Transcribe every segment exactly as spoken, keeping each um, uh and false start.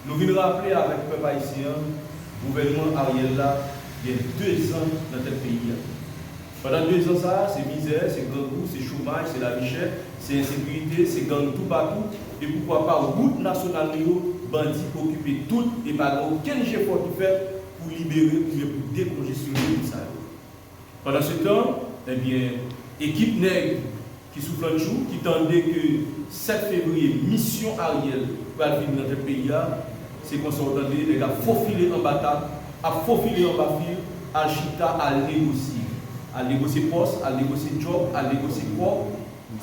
Nou vin raple avèk pèp ayisyen an, gouvènman Ariel la gen dezan nan tèt peyi a. Pandan dezan sa a, se mizè, se grangou, se chomaj, se lavi chè, se ensekirite, se gang toupatou, e poukwa pa wout nasyonal nou yo, bandi okipe tout e pa gen okenn jefò ki fèt pou libere oubyen pou dekonjesyone tout sa yo. Pandansetan, ebyen, ekip nèg ki sou flanntjou, ki tande ke sèt fevriye, misyon Ariel pral vini nan tèt peyi a, se konsa w tande nèg ap fofile anba tab, ap fofile anba fil, al chita, al negosye. Al negosye pòs, al negosye djòb, al negosye kòb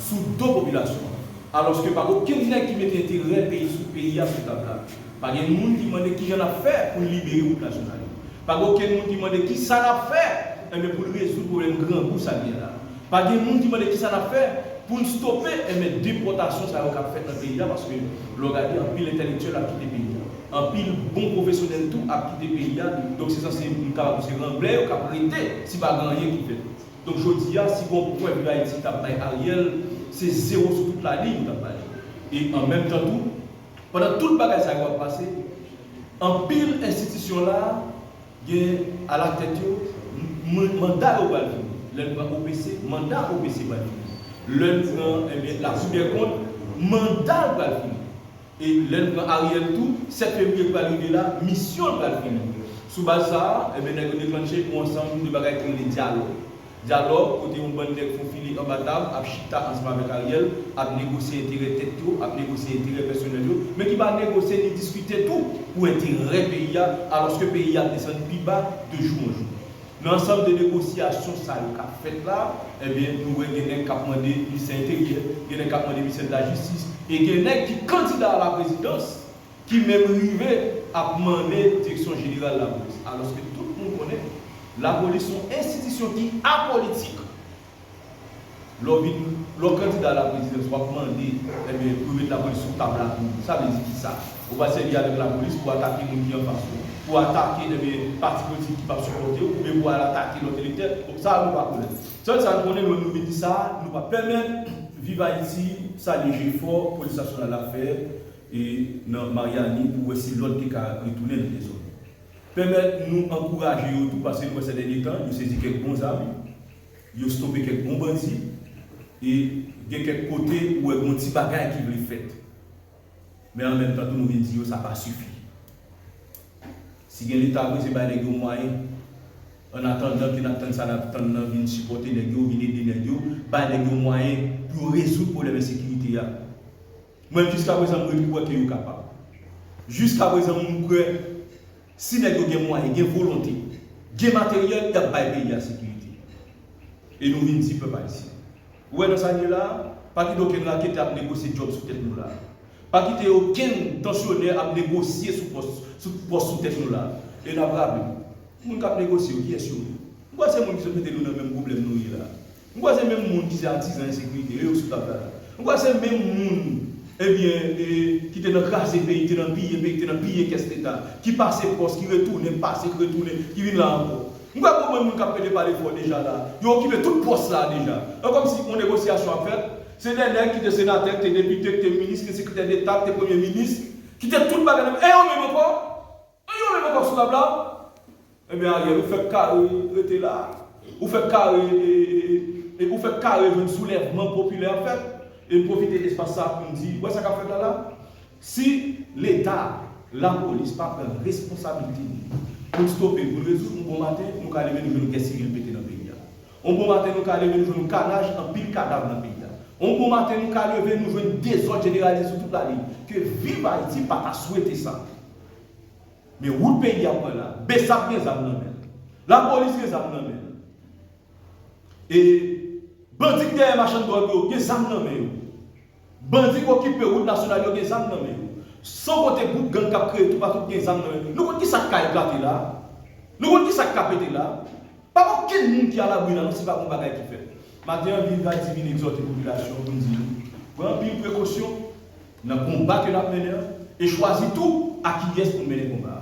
sou do popilasyon an. Alòske pa gen okenn nèg ki mete enterè peyi sou peyi a sou tab la. Pa gen moun ki mande kijan n ap fè pou n libere wout nasyonal yo. Pa gen okenn moun ki mande kisa n ap fè, enben, pou n rezoud pwoblèm grangou sa gen la. Pa gen moun ki mande kisa n ap fè pou n stope, enben, depòtasyon sa yo k ap fèt nan peyi a, paske lè w gade, anpil entèlektyèl ap kite peyi a. Anpil bon pwofesyonèl tou ap kite peyi a. Donk, se sanse, m kapab di se ranblè yo k ap rete si pa gen anyen ki fèt. Donk, jodi a, si gen yon prèv Viv Ayiti t ap bay Ariel, se zewo sou tout laliy yo t ap bay. E an menm tan tou, pandan tout bagay sa yo ap pase, anpil enstitisyon la gen alatèt yo m- manda yo pral fini. Lè n pran O P C, manda O P C pral fini. Lè n pran, ebyen, Lakou dè Kont, manda l pral fini. E lè n pran Ariel tou, sèt fevriye k pral rive la, misyon l pral fini. Sou baz sa a, ebyen, nèg yo deklanche yon ansanm de bagay ki rele dyalòg. Dyalòg, kote yon bann nèg fofile anba tab, ap chita ansanm avèk Ariel, ap negosye enterè tèt yo, ap negosye enterè pèsonèl yo, men ki pa negosye ni diskite tou pou enterè peyi a, alòske peyi a ap desann pi ba de jou an jou. Nan ansanm de negosyasyon sa yo k ap fèt la, ebyen, nou wè gen nèg k ap mande ministè enteryè, gen nèg k ap mande ministè de la jistis, e gen nèg ki kandida a la prezidans, ki menm rive ap mande direksyon jeneral lapolis. Alòske tout moun konnen, lapolis se yon enstitisyon ki apolitik. Lè w vin, lè w kandida a la prezidans, w ap mande, ebyen, pou yo met lapolis sou tab la pou ou. Sa vle di kisa? Ou pral sèvi avèk lapolis pou atake moun ki anfas ou, pou atake, ebyen, pati politik ki p ap sipòte w, oubyen pou al atake lòt elektè. Bon, sa a, nou pa konnen. Sèl sa nou konnen, lè nou vin di sa a, nou p ap pèmèt Viv Ayiti salye jefò polis nasyonal la fè e nan Maryani pou wè si lòd te ka retounen nan dezòd. Pèmèt nou ankouraje yo tou, paske nou wè sèdènye tan, yo sezi kèk bon zam, yo stope kèk bon bandi, e gen kèk kote ou wè gen yon ti bagay ki vle fèt. Men an menm tan tou, nou vin di yo sa pa sifi. Si gen Leta vre, se bay nèg yo mwayen. An atandan ke n ap tann sa n ap tann nan vin sipòte nèg yo, vin ede nèg yo, bay nèg yo mwayen pou yo rezoud pwoblèm ensekirite a. Mwen, jiskaprezan, m ret kwè ke yo kapab. Jiskaprezan, m kwè, si nèg yo gen mwayen, gen volonte, gen materyèl, y ap bay peyi a sekirite. E nou vin di pèp ayisyen. Ou wè nan sa n ye la a, pa kite okenn raketè ap negosye djòb sou tèt nou la a. Pa kite okenn tansyonè ap negosye sou pòs, sou pòs sou tèt nou la a. E n ap raple, moun k ap negosye yo, kiyès yo ye? M kwè se moun ki sot mete nou nan menm pwoblèm nou ye la a. M kwè se menm moun ki se atizan ensekirite yo, yo sou tab la la. M kwè se menm moun, ebyen, e, ki te nan kraze peyi, te nan piye peyi, te nan piye kès Leta, ki pase pòs, ki retounen, pase, ki retounen, ki vin la ankò. M kwè konbyen moun k ap pede pale fò deja la, yo okipe tout pòs la deja. E kòmsi yon negosyasyon ap fèt, se de nèg ki te senatè, ki te depite, ki te minis, ki te sekretè deta, ki te premye minis, ki te tout bagay nan men, e yo menm ankò. E yo menm ankò sou tab la. Ebyen, Ariel, ou fèk kare rete la. Ou fèk kare, e, e, e, e, ou fèk kare jwenn soulèvman popilè ap fèt. E m pwofite espas sa pou m di, ou wè sa k ap fèt la la? Si Leta, lapolis pa pran responsablite li pou l stope, pou l rezoud, yon bon maten, nou ka leve nou jwenn yon gè sivil pete nan peyi a. Yon bon maten, nou ka leve nou jwenn yon kanaj, anpil kadav nan peyi a. Yon bon maten, nou ka leve nou jwenn dezòd jeneralize sou tout laliy. Ke Viv Ayiti pa ta swete sa. Men wout peyi a pran la, BSAP gen zam nan men l. Lapolis gen zam nan men l. E bandi k dèyè machann dwòg yo gen zam nan men yo. Bandi k okipe wout nasyonal yo gen zam nan men yo. San konte gwoup gang k ap kreye toupatou k gen zam nan men yo. Nou konn kisa k ka eklate la? Nou konn kisa k ka pete la? Pa gen okenn moun ki alabri la non, si pa gen yon bagay ki fèt. Maten an, Viv Ayiti vin egzòte popilasyon an pou n di nou, pran anpil prekosyon nan konba ke n ap mennen an, e chwazi tou a kiyès pou n mennen konba a.